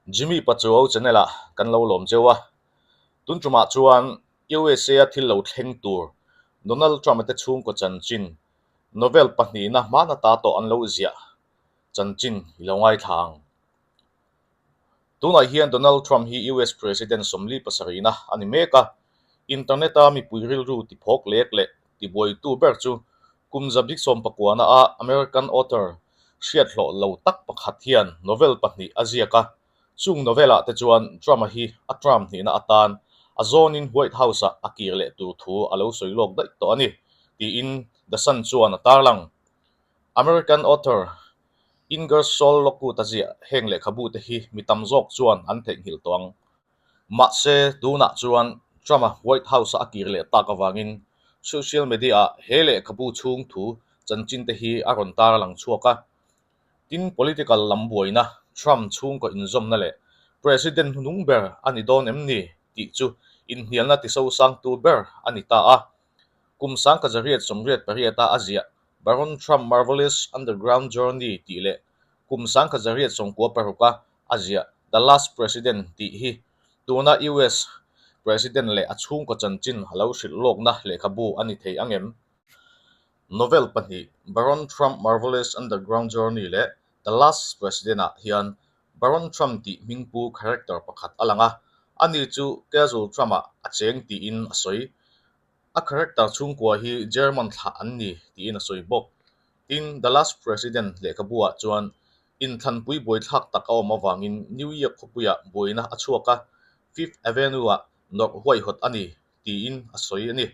Jimmy Pachuau channel ah kan lo lawm cheu a, tun tumah chuan USA a thil lo thleng tur Donald Trump a te chhungkaw chanchin novel pahnihna hmana ta tawh an lo ziah chanchin i lo ngaithla ang. Tunah hian Donald Trump hi US President 47na a ni mek a, internet a mipui rilru tiphawk lek leh tibuaitu ber chu kum zabik sawmpakuana a American author hriat hlawh lo tak pakhat hian novel pahnih a ziak a, chung novel ah te chuan Trump-a hi a term hnihna atan a zawnin White House-ah a kir leh tur thu a lo sawi lawk daih tawh a ni, tiin The Sun chuan a tarlang. American author Ingersoll Lockwood-a ziah heng lehkhabu te hi mi tam zawk chuan an theihnghilh tawh ang. Mahse, tunah chuan Trump-a White House-a a kir leh tak avangin social media-ah he lehkhabu chhung thu chanchin te hi a rawn tar lang chhuak a. Tin, political lam buaina, Trump chhungkaw inzawmna leh President hnunung ber a ni dawn em ni tih chu inhnialna tisosangtu ber a ni ta a. Kum 1988-a a ziah Baron Trump Marvelous Underground Journey tih leh kum 1996-a a ziah The Last President tih hi tuna US President leh a chhungkaw chanchin a lo hrilh lawkna lehkhabu a ni thei ang em? Novel pahnih Baron Trump Marvelous Underground Journey leh The Last President-ah hian Baron Trump tih hmingpu character pakhat a lang a, ani chu Castle Trump-ah a cheng tiin a sawi. A character chhungkua hi German thlah an ni tiin a sawi bawk. Tin, The Last President lehkhabu-ah chuan inthlanpui buaithlak tak a awm avangin New York khawpuiah buaina a chhuak a, Fifth Avenue-ah nawrh huaihawt a ni tiin a sawi a ni.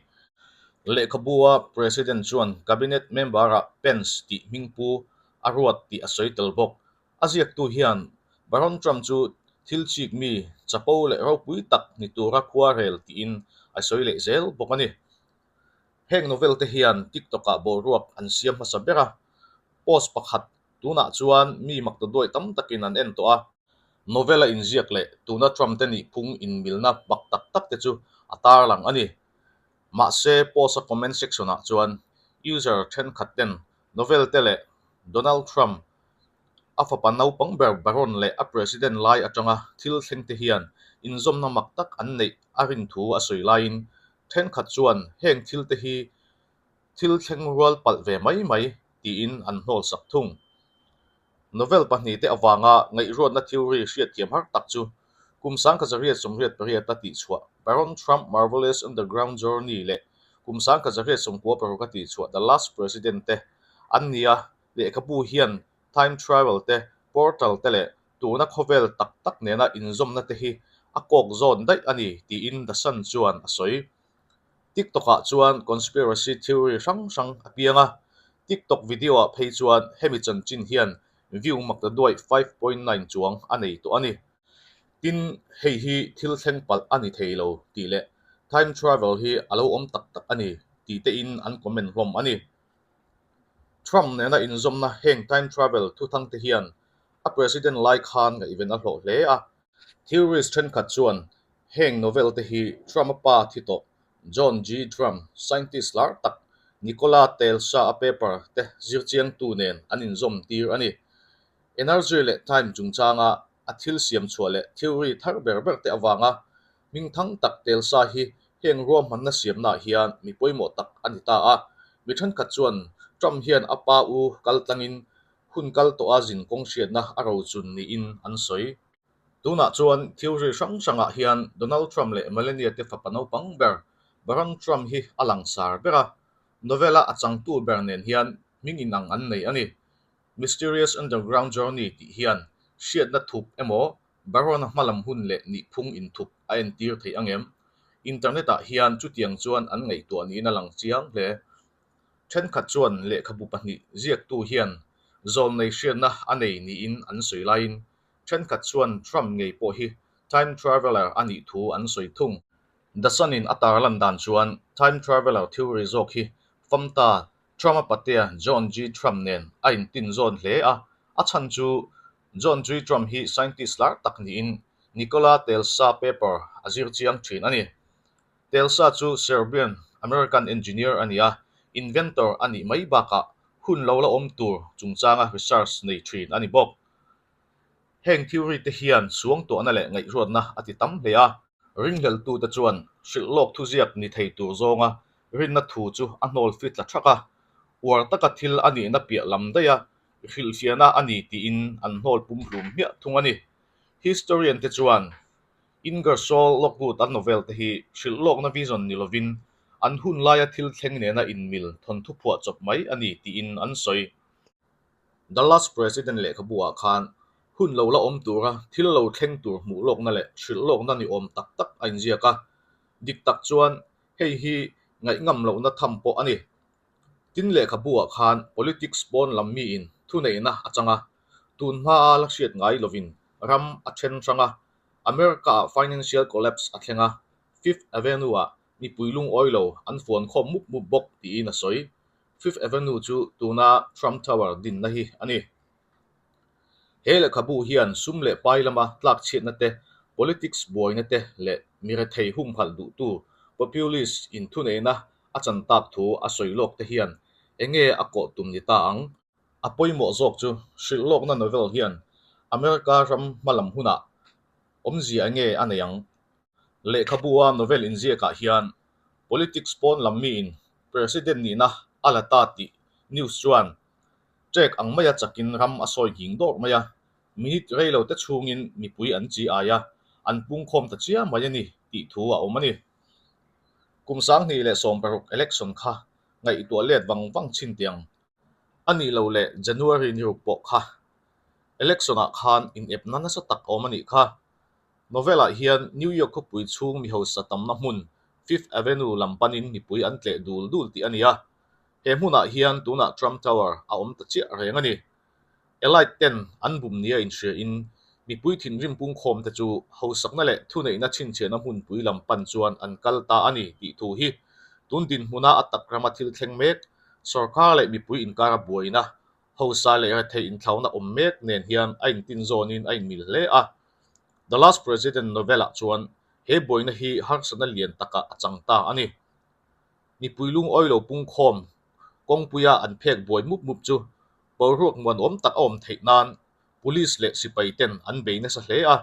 Lehkhabu-a President chuan Cabinet member-ah Pence tih hmingpu a ruat tih a sawi tel bawk. A ziaktu hian Baron Trump chu thil chik mi, chapo leh ropui tak ni tura khua rel tiin a sawi leh zel bawk a ni. Heng novel te hian TikTok-ah boruak an siam hmasa ber a, post pakhat tunah chuan mi maktaduai tam takin an en tawh a. Novel a inziak leh tuna Trump te nihphung inmilna bak tak tak te chu a tarlang a ni. Mahse, post-a comment section-ah chuan user thenkhat ten novel te leh Donald Trump a fapa naupang ber Barron leh a president lai atanga thil thleng te hian inzawmna mak tak an neih a rin thu a sawi laiin thenkhat chuan heng thil te hi thil thleng rual palh ve mai mai tiin an hnawl sak thung. Novel pahnihte avanga ngaihruatna theory hriatthiam har tak chu kum 1988 a tihchhuah Baron Trump Marvelous Underground Journey leh kum 1996 a tihchhuah The Last President te an ni a, lehkhabu hian time travel te, portal te leh tuna khawvel tak tak nena inzawmna te hi a kawk zawn daih a ni tiin The Sun chuan a sawi. TikTok-ah chuan conspiracy theory hrang hrang a piang a, TikTok video-ah phei chuan hemi chanchin hian view maktaduai 5.9 chuang a nei tawh a ni. Tin, hei hi thil thleng palh a ni thei lo tih leh time travel hi a lo awm tak tak a ni tih tein an comment hlawm a ni. Trump nena inzawmna heng time travel thuthangte hian a president lai khan ngaihven a hlawh hle a. Theorist thenkhat chuan heng novel te hi Trump-a pa thi tawh John G. Trump, scientist lar tak Nikola Tesla-a paper te zirchiangtu nen an inzawm tir a ni. Energy leh time chungchanga a thil siam chhuah leh theory thar ber ber te avanga hmingthang tak Tesla hi heng ruahmanna siamnaah hian mi pawimawh tak a ni ta a. Mi thenkhat chuan Trump hian a pa u kaltlangin Hun kal tawha zin kawng hriatna a rochun niin an sawi. Tunah chuan theory hrang hrangah hian Donald Trump leh Melania te fapa naupang ber Barron Trump hi a langsar ber a, novel-a a changtu ber nen hian hming inang an nei a ni. Mysterious Underground Journey tih hian hriatna thup emaw Barron-a hmalam hun leh nihphung inthup a entir thei ang em? Internet-ah hian chutiang chuan an ngaihtuah niin a lang chiang hle. Thenkhat chuan lehkhabu pahnih ziaktu hian zawlnei hriatna a nei niin an sawi laiin thenkhat chuan Trump ngei pawh hi time traveller a nih thu an sawi thung. The Sun-in a tarlan dan chuan time traveller theory zawk hi famta Trump-a patea John G. Trump nen a intin zawn hle a, a chhan chu John G. Trump hi scientist lar tak niin Nikola Tesla paper a zir chiang thin a ni. Telsa chu Serbian American engineer a ni a, inventor a nih mai bakah hun lo la awm tur chungchanga research nei thin a ni bawk. Heng theory te hian suangtuahna leh ngaihruatna a ti tam hle a. Ringhleltute chuan hrilh lawk thuziak ni thei tur zawnga rinna thu chu a hnawl fit tla thak a, uar taka thil a nihna piah lam daiha hrilhfiahna a ni tiin an hnawl pumhlum hmiah thung a ni. Historian te chuan Ingersoll Lockwood-a novel te hi hrilh lawkna vision ni lovin an hun laia thil thleng nena inmil thawnthu phuah chawp mai a ni tiin an sawi. The Last President lehkhabu-ah khan hun lo la awm tura thil lo thleng tur hmuh lawkna leh hrilh lawkna ni awm tak tak a inziak a. Dik tak chuan hei hi ngaihngam lohna tham pawh a ni. Tin lehkhabu-ah khan politics pawn lam miin thuneihna a chang a, tun hmaa la hriat ngai lovin ram a then hrang a, America-ah financial collapse a thleng a, Fifth Avenue-ah mipui lungawi lo an fuan khawm mup mup bawk tiin a sawi. Fifth Avenue chu tuna Trump Tower dinna hi a ni. He lehkhabu hian sum leh pai lama tlakchhiatna te, politics buaina te leh mi rethei humhalh duhtu populist in thuneihna a chan tak thu a sawi lawk te hian enge a kawh tum ni ta ang? A pawimawh zawk chu hrilh lawkna novel hian America ram hmalam hunah awmzia enge a nei ang? Lehkhabu-a novel inziakah hian politics pawn lam miin President nihna a la ta tih news chuan ṭek ang maia chakin ram a sawi nghing dawrh mai a, minute rei lo te chhungin mipui an chi ai a, an pungkhawm ta chiam mai a ni tih thu a awm a ni. Kum 2016 election kha ngaihtuah let vang vang chhin tiang a nih loh leh January ni ruk pawh kha election-ah khan inepna nasa tak a awm a nih kha. Novel-ah hian New York khawpui chhung mi hausa tamna hmun Fifth Avenue lam panin mipui an tleh dul dul tih a ni a. He hmunah hian tunah Trump Tower a awm ta chiah reng a ni. Elite ten an bum nia inhriain mipui thinrim pungkhawm te chu hausakna leh thuneihna chhinchhiahna hmunpui lam pan chuan an kal ta a ni tih thu hi tun dinhmuna a tak rama thil thleng mek sorkar leh mipui inkara buaina hausa leh rethei inthlauna awm mek nen hian a intinzawnin a inmil hle a. The Last President novel-ah chuan he buaina hi harsatna lian takah a chang ta a ni. Mipui lungawi lo pungkhawm kawngpuia an phek buai mup mup chu boruak muanawm tak a awm theih nan Police leh sipai ten an bei nasa hle a.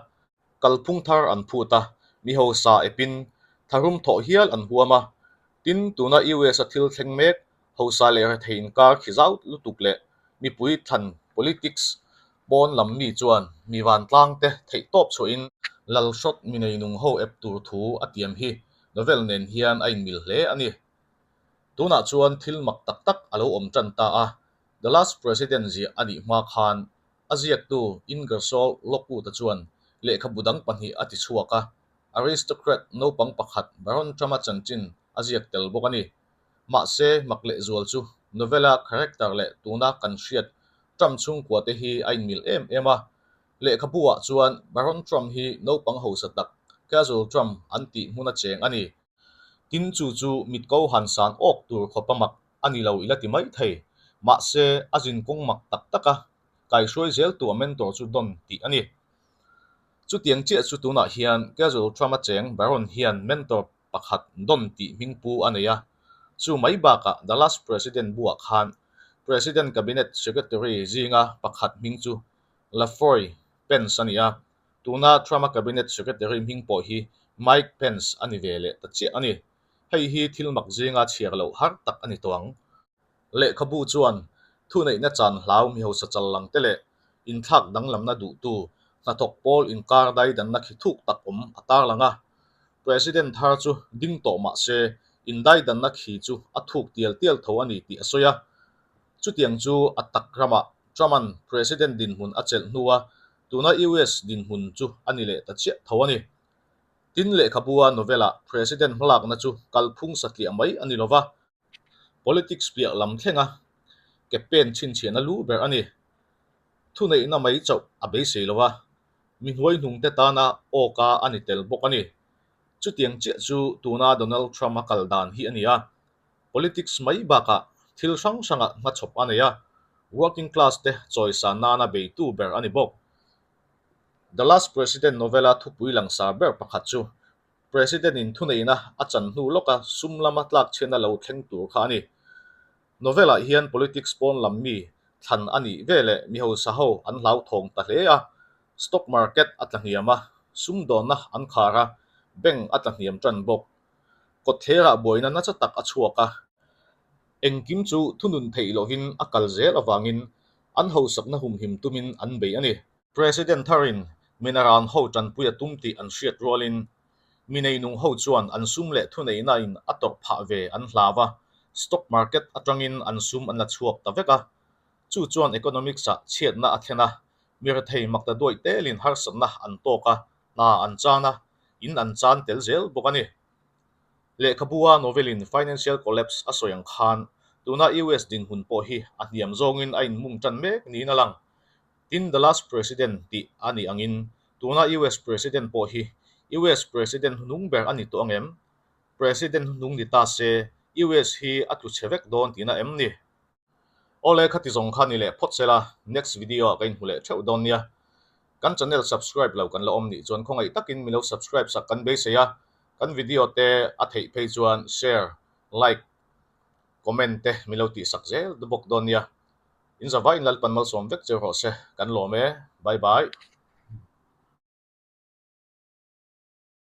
Kalphung thar an phut a, mi hausa epin tharum thawh hial an huam a. Tin, tuna US-a thil thleng mek hausa leh rethei inkar khi zau lutuk leh mipui thlan politics pawn lam mi chuan mi vantlang te theihtawp chhuahin Lalhrawt mi neinung ho ep tur thu a tiam hi novel nen hian a inmil hle a ni. Tunah chuan thil mak tak tak a lo awm tan ta a, The Last President ziah a nih hma khan a ziaktu Ingersoll Lockwood-a chuan lehkhabu dang pahnih a ti chhuak a, aristocrat naupang pakhat Baron Trump-a chanchin a ziak tel bawk a ni. Mahse, mak lehzual chu novela character leh tuna kan hriat Trump chhungkua te hi a inmil em em a. Lehkhabu-ah chuan Baron Trump hi naupang hausa tak Castle Trump an tih hmuna cheng a ni. Tin chu chu mitko han san awk tur khawp a mak a ni lo i la ti mai thei. Mahse, a zinkawng mak tak taka kaihruai zel tu a mentor chu Don tih a ni. Chutiang chiah chu tunah hian Castle Trump-a cheng Baron hian mentor pakhat Don tih hming pu a nei a. Chu mai bakah The Last President buah khan President Cabinet Secretary zinga pakhat hming chu Lafroy Pence a ni a. Tuna Trump-a Cabinet Secretary hming pawh hi Mike Pence a ni ve leh ta chiah a ni. Hei hi thil mak zinga chhiar loh har tak a ni tawh ang. Lehkhabu chuan thuneihna chan hlau mi hausa chal lang te leh inthlak danglamna duhtu hnathawk pawl inkar daidanna khi thuk tak awm a tarlang a. President thar chu ding tawh mah se indaidanna khi chu a thuk tial tial tho a ni tih a sawi a. Chutiang chu a tak ramah Trump-a'n President dinhmun a chelh hnua tuna US dinhmun chu a ni leh ta chiah tho a ni. Tin lehkhabua novel-ah President hmalakna chu kalphung satliah mai a ni lova, Politics piah lam thlenga ke pen chhinchhiahna lu ber a ni. Thuneihna mai chauh a beisei lo a, mi hnuaihnungte tana awka a ni tel bawk a ni. Chutiang chiah chu tuna Donald Trump-a kal dan hi a ni a. Politics mai bakah thil hrang hrangah hmachhawp a nei a, working class te chawisan nana beitu ber a ni bawk. The Last President novel-a thupui langsar ber pakhat chu President-in thuneihna a chan hnu lawka sum lama tlakchhiatna lo thleng tur kha a ni. Novel-ah hian politics pawn lam mi thlan a nih veleh mi hausa ho an hlauthawng ta hle a. Stock market a tla hniam a, sumdawnna an khar a, bank a tla hniam tan bawk. Kawtthlerah buaina nasa tak a chhuak a. Engkim chu thunun theih lovin a kal zel avangin an hausakna humhim tumin an bei a ni. President tharin minaran ho tanpui a tum tih an hriat rualin mi neinung ho chuan an sum leh thuneihnain a tawrh phah ve an hlau a, stock market atangin an sum an la chhuak ta vek a. Chu chuan economics-ah chhiatna a thlen a, mi rethei mak ta duaih telin harsatna an tawk a, hna an chan a, in an chan tel zel bawk a ni. Lehkhabu-a novel-in Financial Collapse a sawi ang khan tuna US dinhmun pawh hi a hniam zawngin a inmung tan mek niin a lang. Tin, The Last President tih a nih angin tuna US President pawh hi US President hnung ber a ni tawh ang em? President hnung ni ta se US hi a tlu chhe vek dawn tihna em ni? Awle khati zawng kha ni leh phawt sela next video ah ka inhmu leh theuh dawn nia. Kan channel subscribe lo kan la awm nih chuan khawngaih takin milo subscribe sak kan beisei a, kan video te a theih phei chuan share, like, comment te milo tih sak zel bawk dawn nia. In zavaiin Lalpan malsawm vek cheu rawh se, kan lawm e, bye bye.